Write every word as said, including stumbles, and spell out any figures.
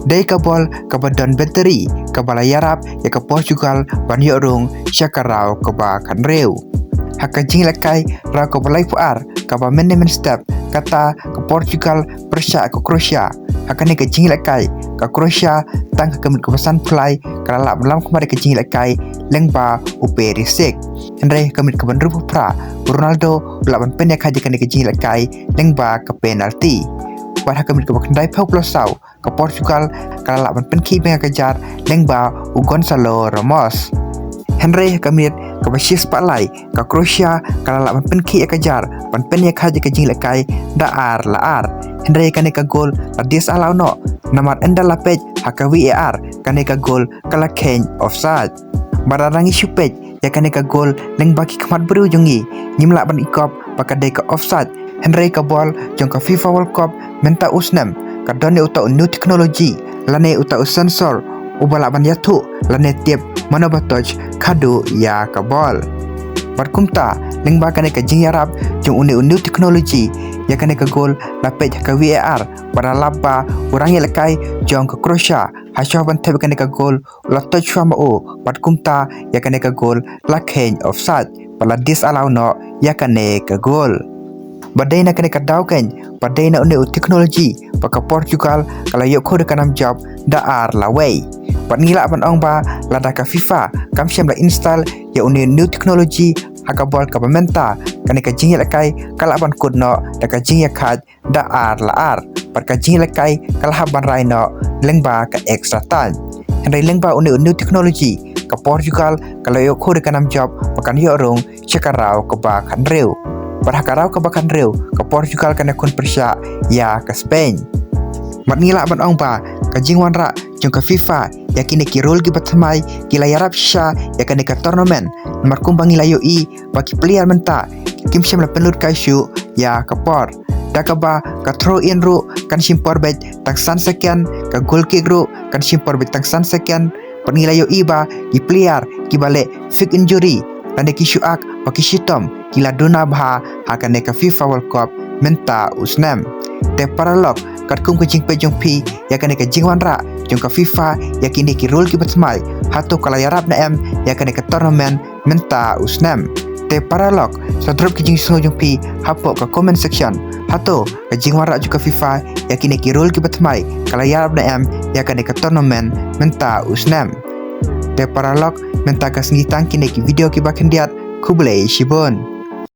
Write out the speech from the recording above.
Dei ka bol kaba don battery kaba la ïarap ïa ka Portugal ban ïoh rung sha ka round kaba khathynriew. Ha ka jingïalehkai round kaba laiphew ar kaba mynne mynstep, kata ka Portugal pyrshah ka Croatia. Ha kane ka jingïalehkai ka Croatia tang ha ka minit kaba sanphew lai ka la lah ban lam khmat ïa ka jingïalehkai lyngba u Perisic. Hynrei ha ka minit kaba hynriewphew phra u Ronaldo u lah ban pynïakhaid ïa kane ka jingïalehkai lyngba ka penalty. Bad ha ka minit kaba khyndaiphew phew saw ka Portugal ka la lah ban pynkhih biang ïa ka jar lyngba u Gonzalo Ramos. Hynrei ha ka minit kaba shispah lai ka Croatia ka la lah ban pynkhih ïa ka jar ban pynïakhaid ïa ka jingïalehkai da ar la ar. Hynrei kane ka gol la disallow noh namar ynda la peit ha ka V A R kane ka gol ka la kheiñ offside. Bad lada ngi shu peit ïa kane ka gol lyngba ki khmat briew jong ngi, ngim lah ban ïakop ba ka dei ka offside. Hynrei ka bol jong ka FIFA World Cup mynta u snem ka don ïa uta u new technology lane uta u sensor uba lah ban ïathuh lane tip mano ba touch khadduh ïa ka bol. Bad kumta lyngba kane ka jingïarap jong une u new technology ïa kane ka gol la peit ha ka V A R bad la lap ba u rangïalehkai jong ka Croatia ha shuwa ban thep ïa kane ka gol u la touch shuwa ma u bad kumta ïa kane ka gol la kheiñ offside bad la disallow noh ïa kane ka gol. Bad dei na kane ka daw keiñ bad dei na une u technology ba ka Portugal ka la ïoh khuid ïa ka nam jop da ar la wei. Bad ngi lah ban ong ba lada ka FIFA kam shym la install ïa une u new technology ha ka bol kaba mynta, kane ka jingïalehkai ka lah ban kut noh da ka jingïakhaid da ar la ar bad ka jingïalehkai ka la hap ban rai noh lyngba ka extra time. Hynrei lyngba une u new technology ka Portugal ka la ïoh khuid ïa ka nam jop ba kan ïoh rung sha ka round kaba khathynriew. Bad ha ka round kaba khathynriew ka Portugal kan ïakhun pyrshah ïa ka Spain. Bad ngi lah ban ong ba ka jingwanrah jong ka FIFA ïa kine ki rule kiba thymmai ki la ïarap shisha ïa kane ka tournament. Namar kumba ngi la ïohi ba ki player mynta kim shym la pynlut kai shuh ïa ka por. Da kaba ka throw in ruh kan shim por beit tang san second, ka goal kick ruh kan shim por beit tang san second. Bad ngi la ïohi ba ki player kiba leh fake injury lane ki shu ak ba ki shitom ki la duna bha ha kane ka FIFA World Cup mynta u snem. Te paralok, katkum ka jingpeit jong phi ïa kane ka jingwanrah jong ka FIFA ïa kine ki rule kiba thymmai, hato ka la ïarap ne em ïa kane ka tournament mynta u snem? Te paralok, sa drop ki jingsngew jong phi hapoh ka comment section. Hato ka jingwanrah jong ka FIFA ïa kine ki rule kiba thymmai ka la ïarap ne em ïa kane ka tournament mynta u snem? Te paralok, mynta ka sngi tang kine ki video kiba khyndiat. Khublei shibun.